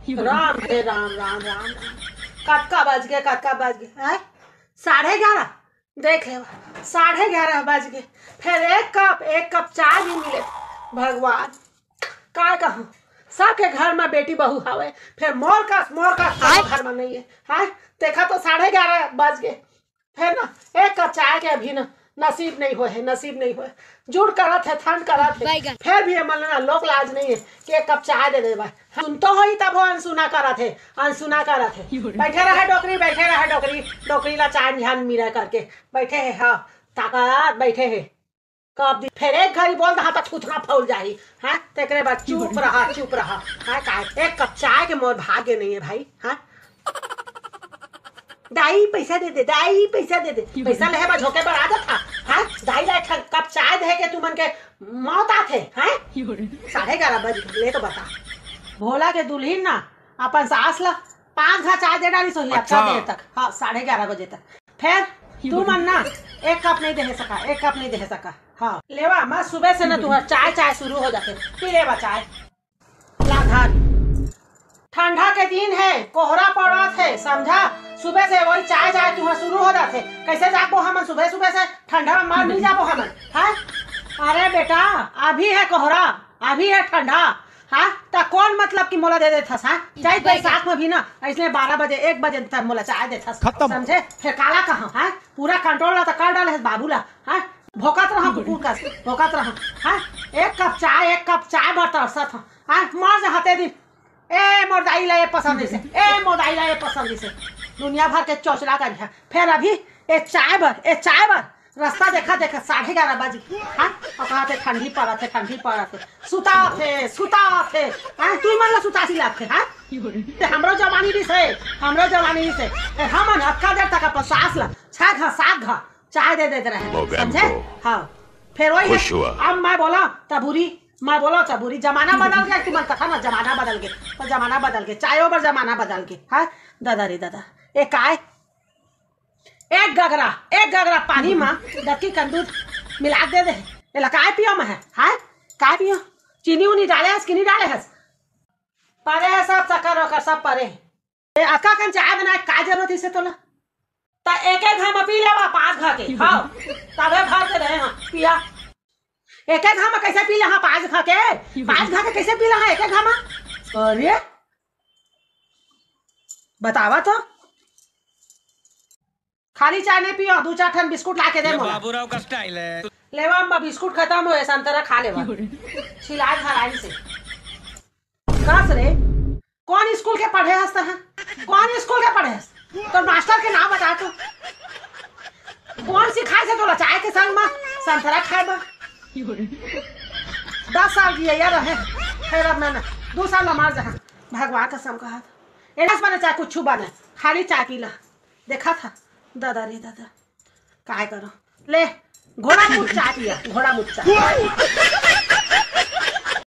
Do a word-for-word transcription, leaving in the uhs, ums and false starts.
राम हे राम, राम, राम, राम। कतका बज गे, कतका बज गे, हैं? साढ़े ग्यारह। देख ले, साढ़े ग्यारह बज गे, फेर एक कप, एक कप चाय भी मिले। भगवान, का कहूँ, सबके घर में बेटी बहू हवे, फेर मोर कस, मोर कस कोनो घर में नहीं है, हैं? देखा तो साढ़े ग्यारह बज गे, फेर ना एक कप चाय के अभी ना नसीब नहीं होए है, नसीब नहीं होए। जुड़ करत है, ठंड करत है, फेर भी हमन ला ना लोक लाज नहीं है कि एक कप चाय दे देबा। सुनतो होई तब वो अनसुना करत है, अनसुना करत है। बैठे रहे डोकरी, बैठे रहे डोकरी, डोकरी ला चांद ध्यान मिला करके बैठे है। हाँ, ताकत बैठे है। कब दी फेर एक घड़ी बोल दहा त थुथना फौल जाही। हाँ, तेकरे बाद चुप रहा, चुप रहा। हाँ, काय एक कप चाय के मोर भाग्य नहीं है भाई। हाँ, दाई पैसा दे दे, दाई पैसा दे दे। पैसा लेहे बर झोंके बर आ जात हा। हाँ, दाई ला एक ठन कप चाय दे के तुमन के मौत आथे। हाँ, साढ़े ग्यारह बज गे, ले तो बता। भोला के दुल्हिन ना अपन सास ला पांच घा चाय दे डाली सोही अच्छा। अतका देर तक। हाँ, साढ़े ग्यारह बजे तक। फेर तुमन ना एक कप नहीं दे सका, एक कप नहीं दे सका। हाँ, लेवा, मैं सुबह से ना तुहर चाय, चाय शुरू हो जाथे। पी लेवा चाय। ला धर। ठंडा के दिन है, कोहरा पड़त है, समझा? सुबह से वही चाय, चाय तुहर शुरू हो जाथे। कैसे जाबो हमन सुबह, सुबह से? ठंडा में मर नहीं जाबो हमन, हाँ? अरे बेटा, अभी है कोहरा, अभी है ठंडा, हाँ? त कौन मतलब कि मोला दे देथस, हाँ? चाहे बैसाख में भी ना, ऐसने बारह बजे, एक बजे तक मोला चाय देथस, खत्म। समझे? फेर काला कहा, हाँ? पूरा कंट्रोल ला त कर डाले हस बाबू ला, हाँ? भोकत रहा कुकुर कस, भोकत रहा, हाँ? एक कप चाय, एक कप चाय बर तरसत हंव, हाँ? मर जा हते दिन। ए मोर दाई ला ये पसंद इसे, ए मोर दाई ला ये पसंद इसे। दुनिया भर के चोचला करिहा। फेर अभी ए चाय बर, ए चाय बर रास्ता देखा, देखा साढ़े ग्यारह बज गे। हाँ, अउ कहा थे ठंडी पड़त हे, ठंडी पड़त हे। सुता थे, सुता थे। हाँ, तू मन ला सुतासी लागथे, हाँ? ते हमरो जवानी रिस हे, हमरो जवानी रिस हे। ए, हमन अतका देर तक अपन सास ला छह घा, सात घा चाय दे देत रहे, मोगैम्बो। समझे? हाँ, फेर वही खुश है। हुआ। अब मैं बोला तबूरी, मैं बोला तबूरी, जमाना बदल गया, तुमन कथा ना, जमाना बदल गया, तो जमाना बदल गया, चायो बर जमाना बदल गया। हाँ, दादा रे दादा, ए काय, एक गगरा, एक गगरा पानी मा दकी कंदूर मिला दे दे। एला काय पियो मैं है? हाय, काय पियो? चीनी उनी डाले हस कि नहीं डाले हस? परे है सब, शक्कर वक्कर सब परे है। ए, अतका कन चाय बनाए का जरूरत इसे तोला? त एक एक घा म पी लेवा पाँच घा के। हाँ, तबे भर के रहे हाँ, पिया। एक एक घा म कैसे पी ले हाँ पाँच घा के? पाँच घा के कैसे पी ले हाँ एक एक घा म? अरे, बतावा तो। खाली चाय नहीं पियो, दू चार ठन बिस्कुट ला के दे ये मोला। बाबूराव का स्टाइल है। लेवा अम्मा, बिस्कुट खत्म होए, संतरा खा लेवा। छिला झराई से। कस रे, कौन स्कूल के पढ़े हस तहाँ? कौन स्कूल के पढ़े हस? तो मास्टर के नाम बता तो। कौन सिखाए से तोला चाय के संग मा संतरा खाए बर? दस साल जिया रहे, फेर अब मैं ना, दू साल ला मर जहा। भगवान कसम कहा था। एनस बने चाहे कुछ बने, खाली चाय पी ला। देखा था, दादा रे दादा, काय करो? ले, घोड़ा मुत चाय पिया, घोड़ा मुत चाय।